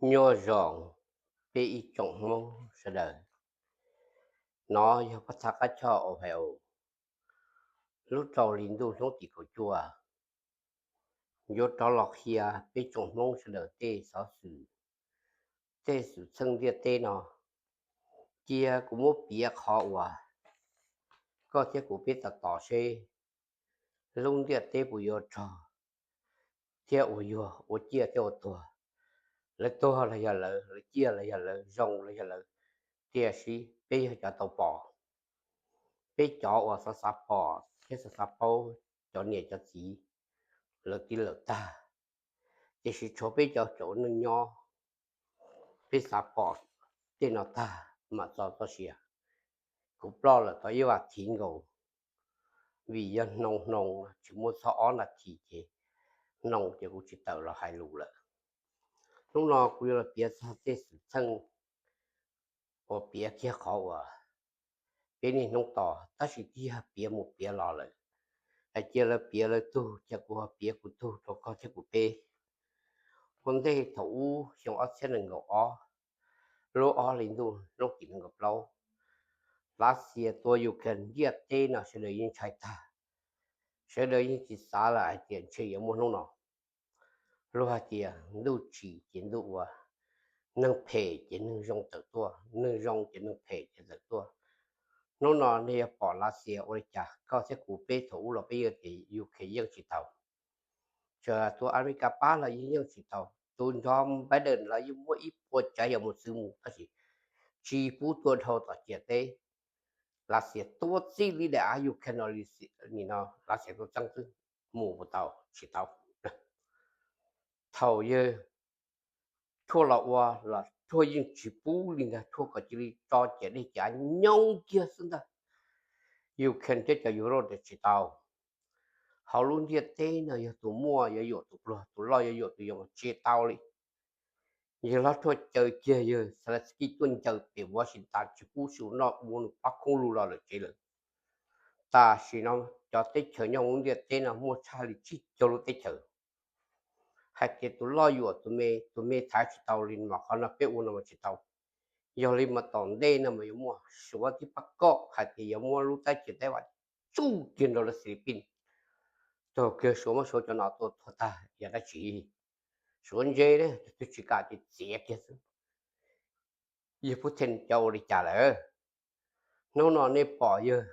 Nyob zoo peb ib tsoom Hmoob sawv daws. Nov yog pab thaj qab choj Ohio, lub rau hli ntuj hnub tim kaum cuaj, yuav rov los qhia peb tsoom Hmoob sawv daws tej xov xwm, tej xwm txheej ntiaj teb no. Cia kuv muab piav qhov uas koj thiab kuv peb tos tos seb lub ntiaj teb puas yuav rog thiab ua yuag, ua ciaj thiab ua tuag, lawv tuag los yog lawv, lawv ciaj los yog lawv, zoo los yog lawv. Tiam sis peb yog cov tau pom, peb cov uas xav xav pom thiab xav xav paub, cov niam cov txiv lawv twb lawm tag, tiam sis tshuav peb cov tsaus neej nyob, peb xav pom tej no tag mam txo txoj sia. Kuv ploj lawm tau ib vas thiv nkaus, vim yog hnoos hnoos tsis muaj txog ob nas this ces hnoos ces kuv tsis tawm los hais lus lawm. Hnub no kuv yuav los piav txog tej xwm txheej uas piav kiag qhov uas peb niaj hnub tos, tab sis twb yog piav mus piav los lawm. Hais tias lawv piav lawv tug, ces kuv ho piav kuv tug rau koj thiab kuv peb. Ua ntej thaum ub xyoo ob txhiab nees nkaum ob, lub ob hli ntuj hnub tim nees nkaum plaub, Lav Xias tua Ukraine, ntiaj teb no sawv daws yeej ntshai tag. Sawv daws yeej tsis xav lawm hais tias ntshe yuav muaj hnub no. Luag hais tias ntuj tsim ces ntuj ua, neeg phem ces neeg zoo tawm tuaj, neeg zoo ces neeg phem ces tawm tuaj. Hnub no nej yuav pom Lav Xias ua li cas, koj thiab kuv peb thaum ub los peb yeej tias Ukraine yeej tsis tau, txawm tus Amelikas pab los yeej yeej tsis tau, tus nrog Biden los yeej muab ib puas tsav yam mus txwv mus tab sis tsis pub tua dhau tom ciam teb. Lav Xias tua txij li daim av Ukraine no li, nim no Lav Xias tua txeeb xwb, mus puas tau? Tsis tau. Thaum yawg Trump los ua los Trump yeej tsis pub li ntag, Trump kom cia li tso ciam dej ciam av nyob kiag xwb ntag. Ukraine thiab cov Europe tsis tau. Hauv lub ntiaj teb no yog tus muaj yuav yuam tus pluag, tus loj yuav yuam tus yoov, tsis tau li. Yawg hlob Trump caw kiag yawg Zelensky tuaj ncaws pem Washington tsis pub Suav noj, ua nws pab khoob lug los lawm tsev lawm. Tam sim no cov teb chaws nyob hauv lub ntiaj teb no muaj tshaj li tsib caug lub teb chaws. Hais tias tus loj yuam tus me, tus me thaiv tsis tau li mas qhov no peb ua no mas tsis tau. Yog li mas tom ntej no mas yuav muaj Suav twb pab koj hais tias yuav muab lub teb chaws Taiwan tsuj kiag nrog lawv Philippines, taug kiag Suav muab Suav cov no tua tuag tag yog dab tsi? Suav ntse ne, twb tsis kam ces txiav kiag xwb. Yawg Putin cov ua li cas lawm? Hnub no nej pom yawg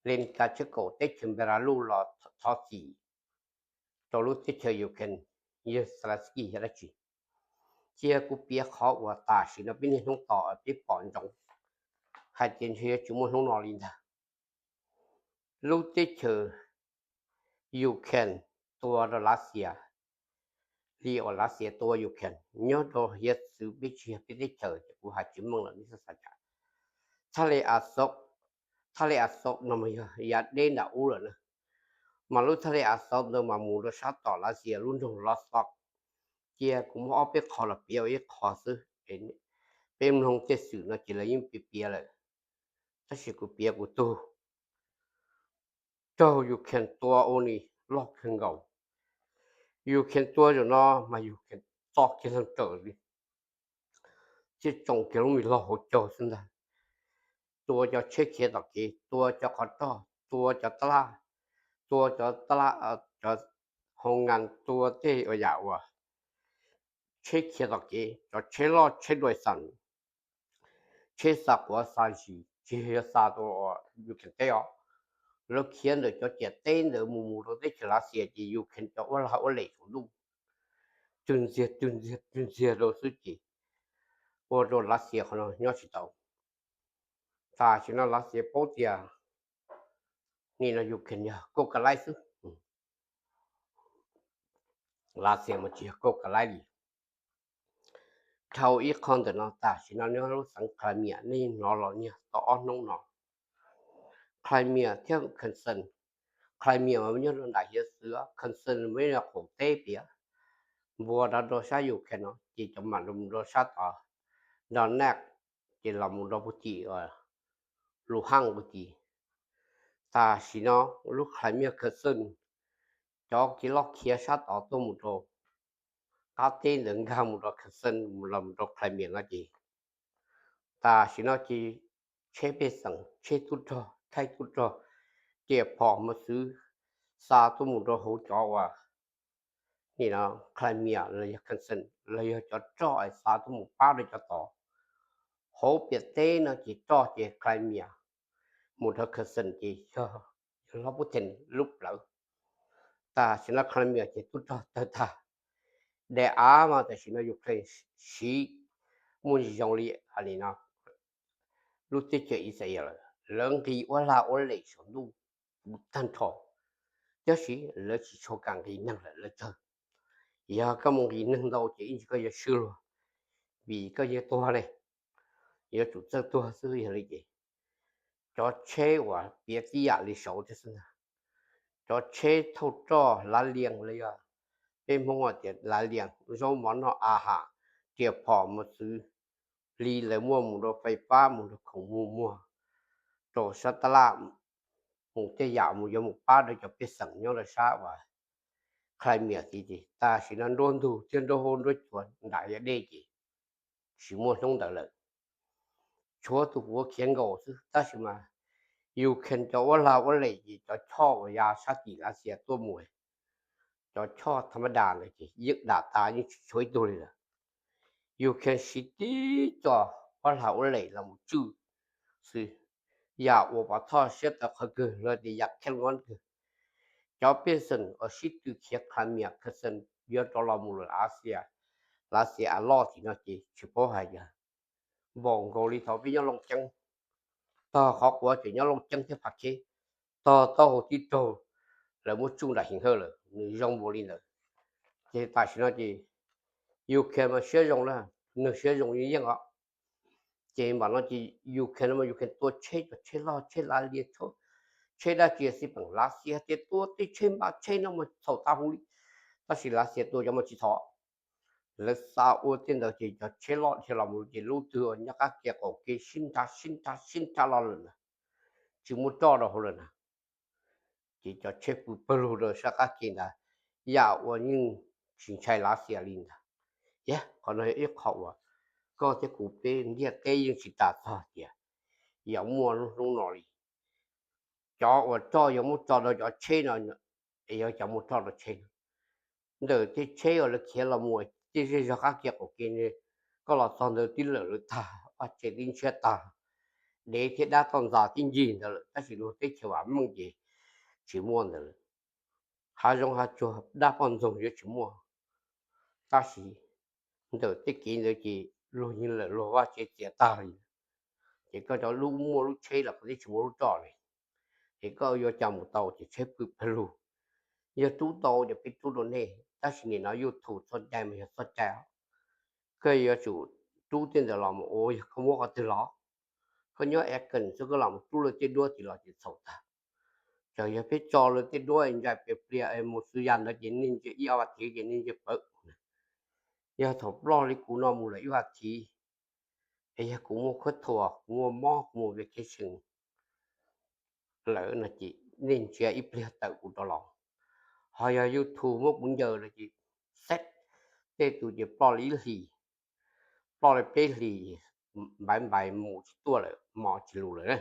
Lukashenko teb chaws Belarus los thov txim rau lub teb chaws Ukraine, yawg Zelensky yog dab tsi? Cia kuv piav qhov uas tam sim no peb niaj hnub tos peb pom ntsoov hais tias ntshe yuav tsis muaj hnub no li ntag. Lub teb chaws Ukraine tua rau Lav Xias li uas Lav Xias tua Ukraine, nyob rau hiav txwv peb tsis yog peb teb chaws ces kuv hais tsis meej lawm, nej txhob xav cas. Thaj le Azov, thaj le Azov no mas yog yav deb nram ub lawm na, mas lub thaj le Azov ntawd mas mus rau sab tom Lav Xias lub nroog Rostov. Cia kuv muab ob peb qho los piav ua ib qho xwb, peb mloog tej xwm no ces lawv yeej piav piav lawm, tab sis kuv piav kuv tug. Raug Ukraine tua ua nws loj kawg nkaus. Ukraine tua zaum no mas Ukraine txo kiag leeg rawm li, thiaj tsoo kiag lub me log hauv caug xwb ntag. Tua cov tsheb khiav tom kev, tua cov qhov rog, tua cov tab laj, tua cov tab laj, cov hoo nkas, tua tej ua yam uas tsheb khiav tom kev, cov tsheb loj, tsheb dua xas, tsheb xa quav xa zis, tsis yog xa rau Ukraine teb os. Lawv khiav ntawm cov ciam teb ntawd mus mus rau teb chaws Lav Xias ces Ukraine cov ua lag ua lem saum ntuj twg ntxiag twg ntxiag twg ntxiag rau xwb ces ua rau Lav Xias qhov no nyob tsis tau. Tam sim no Lav Xias paub tias nim no Ukraine yog kauj ka laib xwb. Lav Xias mas tsis yog kauj ka laib li. Dhau ib qho ntawm no tam sim no nyob lub xeev Crimea, nej hnov los niag tau ob hnub no, Crimea thiab Kherson. Crimea mas nyob rau nram hiav txwv, Kherson mas nyob rau qaum teb piav, npuas rov rau sab Ukraine no ces cov mam rau sab tod, Donetsk ces los mus rau puag tim Luhansk puag tim. Tam sim no lub Crimea, Kherson, cov kev loj khiav sab tod tuaj mus rau qab teb ntawd nkag mus rau Kherson los mus rau Crimea no ces tam sim no ces tsheb pej xeem, tsheb tub rog, thaib tub rog, riam phom mos txwv xa tuaj mus rau hauv cov uas nim no Crimea los yog Kherson los yog cov roj xa tuaj mus pab rau cov tod. Hauv piam teb no ces roj ces Crimea mus rau Kherson ces yog, yog Hlob Putin lub plawv. Tam sim no Crimea ces tub rog tawg tag. Daim av mas tam sim no Ukraine siv muaj tsis zoo li hais li no lub teb chaws Israel lawm, lawv nqis ua lag ua lem saum ntuj puv tag nrho, tab sis lawv tsis tshua kam nqis neeg lawm, lawv tsawg. Yog koj mus nqis neeg ntau ces ib ntsis koj yuav swb luag, vim koj yeej tuag ne, yuav tsum txawj tuag xwb. Yog li ces cov tsheb uas piav tib yam li saud thiab xwb ntag, cov tsheb thauj roj lav lias los yog peb Hmoob tias lav lias, zaub mov noj a has, riam phom mos txwv, li lawv muaj mus rau fais fab, mus rau khoom mus muag, rau sab tab laj, mus tej yam mus yuav mus pab rau cov pej xeem nyob rau sab uas Crimea tid ces tam sim no nruab ntug thiab nruab hub nruab cua nram yog dej ces tsis muaj hnub ntawd lawm. Tshuav tus puav khiav nkaus xwb, tab sis mas Ukraine cov ua lag ua lem ces cov choj uas ya sab tim Lav Xias tuaj mus, cov choj tham ma das ntawd ces yeej dam tas yeej tsis tshuav ib tug li lawm. Ukraine siv tib co ua lag ua lem los mus tswj xwb, yam uas pov thoj siab tawv qhov kawg los tias yam khab ngob kawg. Cov pej xeem uas sib tw khiav Crimea, Kherson yuav rov los mus Lav Xias, Lav Xias a loj tim no ces tsis paub hais tias npaum nkaus li thaum peb nyob Looj Ceeb, tog qhov quav tseem nyob Looj Ceeb thiab Phav Kheb, tog taub hau tib raug lawv muab tsuj nram Heev Hawj lawm, nws zoo npaum li ntawd. Ces tam sim no ces Ukraine mas siab zoo na, nws siab zoo yeej os. Ces npam no ces Ukraine no mas Ukraine tua tsheb, cov tsheb loj, tsheb lav lias, tsheb dab tsi xij peem, Lav Xias tias tua tej tsheb npab tsheb no mas txhaum tas huv li, tab sis Lav Xias tua cov mas tsis txhaum. Lawv xa ua tej ntawd ces cov tsheb loj dhia los mus ces lub twg uas nyob qab ke qaum ke sib nrhav sib nrhav sib nrhav los lawm na, tsis muaj roj rau hauv lawm na. Ces cov tsheb pw pawg lug rau sab qab ke ntawd, yam uas yeej tsis ntshai Lav Xias li ntag. Yog qhov no yog ib qho uas koj thiab kuv peb ntiaj teb yeej tsis tas txog tias yuav muaj hnub no li. Cov uas roj yuav muab tso rau cov tsheb no, yuav cov muab tso rau tsheb no, ntawm tej tsheb uas lawv khiav los mus tej zej zog qab ke qaum ke, koj los txog ntawd twb lawm lawv tag, vaj tse twb ntshiab tag, dev thiab dab toj ntxas twb ncig ntawd lawm, tab sis luag teb chaws vam meej ces tsis muaj ntawd lawm. Hav zoov hav tsuag dab poj ntxoog yuav tsis muaj, tab sis ntawm tej kev ntawd ces luag yeej lawm luag vaj tse txias tag li. Ces koj cov lub muaj lub tsheb los koj twb tsis muaj lub roj li, ces koj yuav cas mus tau ces tsheb pw pawg lug. Yog rub tau ces peb rub rau nej, tab sis nim no YouTube txoj cai mas yog txoj cai os. Koj yuav tsum rub tej ntawd los mus ua, yog koj muab qhov twg los, koj nyob Aegon xwb koj los mus rub lawv tej duab tim los ces txhaum tag. Txawm yog peb tso lawv tej duab ntsa plias plias mus xwb yam ntawd ces nej ntsia ib ob vas thiv ces nej ntsia pawv. Yog thaum ploj li kuv no mus lawm ib vas thiv, es yog kuv muaj khuab thuas, kuv muaj mob, kuv mus vacation lawm no ces nej ntsia ib pliag tawm kuv rov los. Ho yog YouTube muab kuv ncaws no ces xeb, tej tus ces ploj li ib hlis, ploj li peb hlis, npaiv npaiv mus tsis tuaj lawm, mos tsis lus lawm na.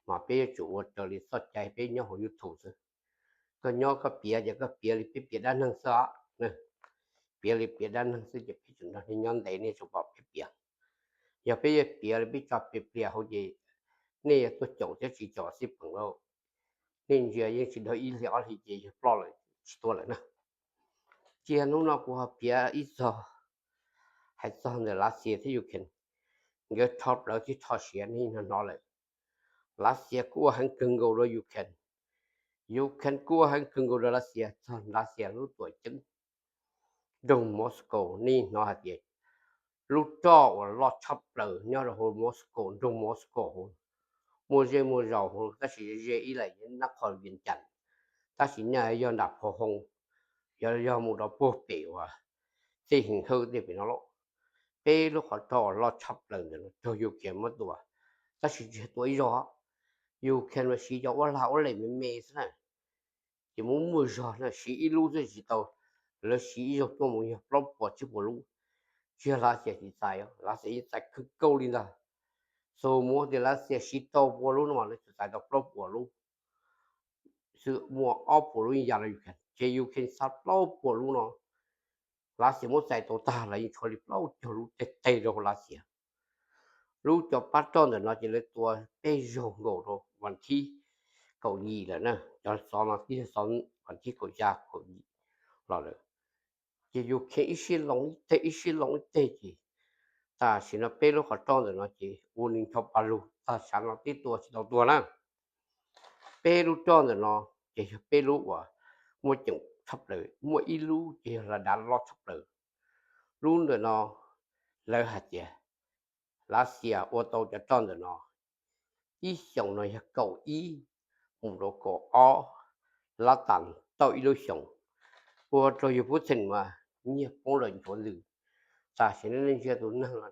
Mas peb yuav tsum ua raws li txoj cai peb nyob hauv YouTube xwb. Koj nyob koj piav ces koj piav li peb piav dab neeg xwb os. Piav li piav dab neeg xwb ces peb tseem nrog nej nyob ntev, nej tsuas pom peb piav. Yog peb yuav piav li peb tso plias plias hauv ces nej yuav tuaj caum thiab tsis caum xij peem lauj. Nej ntsia yeej tsis dhau ib hlis ob hlis ces yog ploj lawm tsis tuaj lawm na. Cia hnub no kuv ho piav ib txog, hais txog ntawm Lav Xias thiab Ukraine, nkawd rho plawv thiab rho siav nej hnov hnov lawm. Lav Xias kuj ua heev kawg nkaus rau Ukraine, Ukraine kuj ua heev kawg nkaus rau Lav Xias txog Lav Xias lub tuam ceeb nroog Moscow. Nej hnov hais tias lub roj uas loj tshaj plaws nyob rau hauv Moscow, nroog Moscow hauv, muaj zej muaj zos hauv, tab sis ze ib leeg nab qho Vias Cas, tab sis nyaj yog nram Phoo Hoo, yog yog mus rau puag pem uas tej Heev Hawj tej pem no lauj. Peb lub qhov roj uas loj tshaj plaws ntawd raug Ukraine muab tua, tab sis tsis tua ib zaug. Ukraine mas siv cov ua lag ua lem me me xwb na, ces muaj muaj zog na, siv ib lub xwb tsis tau lawv siv ib zaug tuaj mus yog plaub puas tsib puas lub. Tsis yog Lav Xias tsis txais, Lav Xias yeej txais kawg nkaus li ntag. Xus muab tias Lav Xias siv rau pua lub no mas lawv tsuas txais tau plaub puas lub, xwb muaj ob puas lub yeej ya rau Ukraine, ces Ukraine xa plaub puas lub no, Lav Xias muab txais tau tag los yeej tshuav li plaub caug lub teg teg rau Lav Xias. Lub cov pab roj ntawm no ces lawv tua peb zaug nkaus rau vas thib kaum yim lawm na, cov xov no tib xov vas thib kaum xya kaum yim los lawm. Ces Ukraine ib sib loo ib teg ib sib loo ib teg ces tam sim no peb lub qhov roj ntawm no ces ua nws ncho pa lug tag, tshav no twb tua tsis tau tua na. Peb lub roj ntawm no ces yog peb lub uas muaj ceem tshaj plaws, muaj ib lub ces yog laj dav loj tshaj plaws. Lub ntawm no lawv hais tias Lav Xias ua tau cov roj ntawm no ib xyoos no yog kaum ib mus rau kaum ob lab tas tauj ib lub xyoos, ua rau yus pub txheem mas nyiaj poob lawm nchuav ntws. Tam sim no nej ntsia tus neeg no,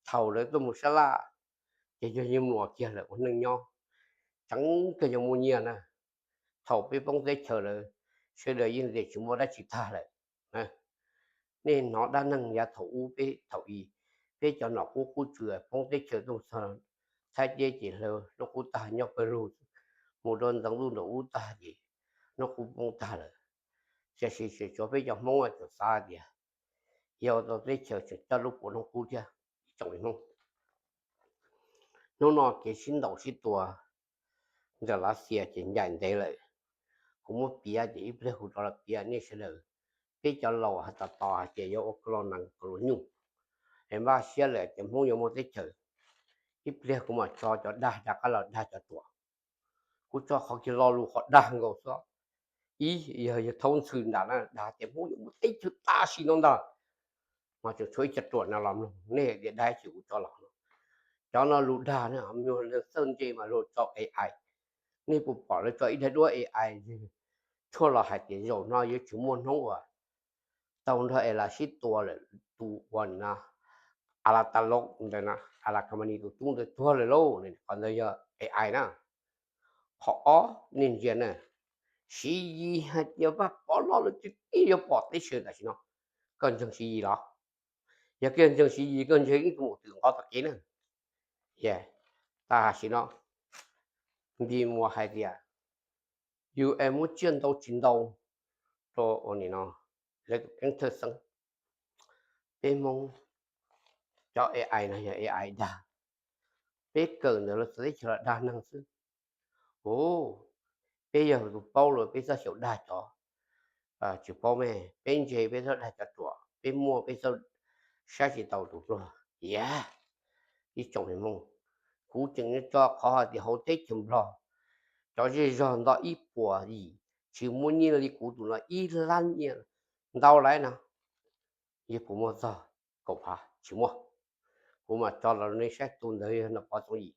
thaum lawv tuaj mus sab laj ces yog yeej mluas kiag lawm ua neej nyob, tseev kawg yog muaj nyiaj na. Thaum peb poob teb chaws lawm, sawv daws yeej tias tsis muaj dab tsi tag lawm. Nej hnov dab neeg yav thaum ub peb thaum i, peb cov nom qub qub tswv poob teb chaws tuaj txog Thaib teb ces hlawv hnub qub tag nyob pawg lug, mus rau ntxeev ntuj nraum ub tag ces hnub qub poob tag lawm. Tiam sis tseem tshuav peb cov Hmoob tseem xav tias yog tau teb chaws tseem coj lub puav hnub qub thiab. Ib tsoom Hmoob, hnub no kev sib ntaus sib tua ntawm Lav Xias ces ncaim ntev lawm. Kuv muab piav ces ib pliag kuv rov los piav nej sawv daws. Peb cov laus hais tos tos hais tias yuav ua koj los nees kom luag nyuj, es npaj siab lawm tias Hmoob yuav muaj teb chaws. Ib pliag kuv mam tso cov dag rov qab los dag cov ruam. Kuv tso qhov kiag lo lus qhov dag nkaus xwb. Ib, yog yawg Thaub Ntxhw nram na dag tias Hmoob yuav muaj teb chaws tam sim no ntag, mas tseem tshuav ib co ruam no los mloog nej tias dag tsis kuv tso los no. Cov no lus dag ne, txawj ntse mas luag tso A I. Nej puas pom lawv tso ib daim duab A I tshuaj los hais tias zaum no yuav tsis muaj hnub uas tau nrog es las sib tua lawm, tus uas no a la ta loj ntawd na, a la company tus tub ntawd tuag lawm lauj, qhov ntawd yog A I na. Qhov ob nej ntsia na, Siv Yis hais tias Vaj Pov loj lawm tiag tiag yuav pom teb chaws tam sim no. Koj ntseeg Siv Yis los? Yog koj ntseeg Siv Yis koj ntseeg ib tug maum twm nqov tom kev na. Yog, tam sim no Npis Muas hais tias UN muab tsiaj ntau tsis ntau rau ua nim no lawv tus keeb thawj xeeb. Peb Hmoob, cov A I no yog A I dag, peb kawm ntawm lawv txawv teb chaws los dag neeg xwb. Ua, peb yog tus paub lawm peb txhob xyaum dag cov tsis paub me, peb ntse peb txhob dag cov ruam, peb muaj peb txhob saib tsis taus tus pluag. Yog, ib tsoom Hmoob, kuv tseem tso qhov hais tias hauv teb chaws Nplog cov zej zog nto ib puas yim tsis muaj nyiaj li kuv tus no ib lab nyiaj ntau lawm no, yog puas muaj txog kaum phav? Tsis muaj. Kuv mam tso los nej saib, tus ntawd yog Nom Pov Txoov Yim.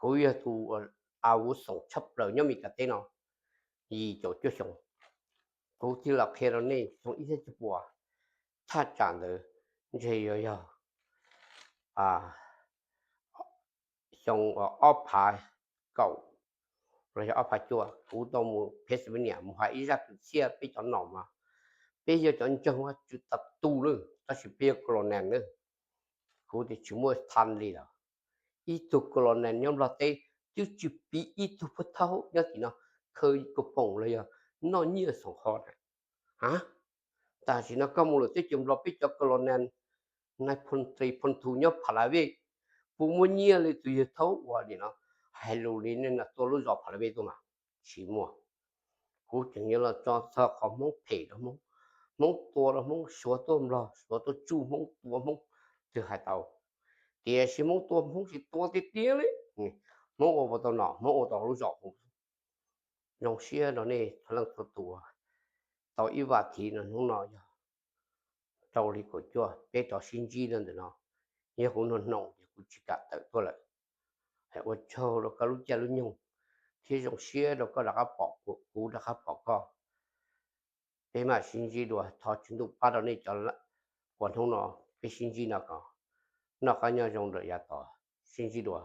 Kuv yog tus a vuv xoom tshaj plaws nyob Mes Kas teb no yim caum cuaj xyoo. Kuv thiaj los qhia rau nej xyoo ib txhiab cuaj puas, thaj tsam ntawd ntshe yuav yog xyoo ob phav kaum los yog ob phav cuaj, kuv tau mus Pennsylvania mus hais ib zaj kwv txhiaj peb cov nom mas, peb yog cov ntseeg Vajtswv tas tu lawm tab sis peb yog colonel na. Kuv tias tsis muaj tha li lawm. Ib tug colonel nyob Nplog teb twb tsis piv ib tug phuaj thaub nyob tim no khaws kaus poom los yog noj nyiaj xoom qhov na. Tam sim no koj mus lawm teb chaws Nplog peb cov colonel, nais phoo tris phoo thu nyob Pha La Vej, puas muaj nyiaj li tus yawg thaub uas nim no hais lus li nej no tua lub zos Pha La Vej tuaj mas? Tsis muaj. Kuv tseem yuav los tso txog qhov Hmoob phem rau Hmoob, Hmoob tua rau Hmoob, Suav tuaj Nplog, Suav tuaj tsuj Hmoob, tua Hmoob, twg hais tau? Tiam sis Hmoob tua Hmoob tsis tua tiag tiag li. Hmoob ua puas tau nom, Hmoob ua tau lub zos Hmoob. Zoo siab rau nej txhua leej txhua tus. Tau ib vas thiv no hnub no yog rau li kaum cuaj peb rov sib ntsib rau ntawm no. Yog kuv nug hnoos ces kuv tsis kam tawm tuaj lawm. Ua tsaug rau koj lub caij lub nyoog thiab zoo siab rau koj rov qab pom kuv, rov qab pom koj. Peb mam sib ntsib dua, thov Tswv Ntuj pab rau nej cov uas hnub no peb sib ntsib no kom noj qab nyob zoo rau yav tom sib ntsib dua.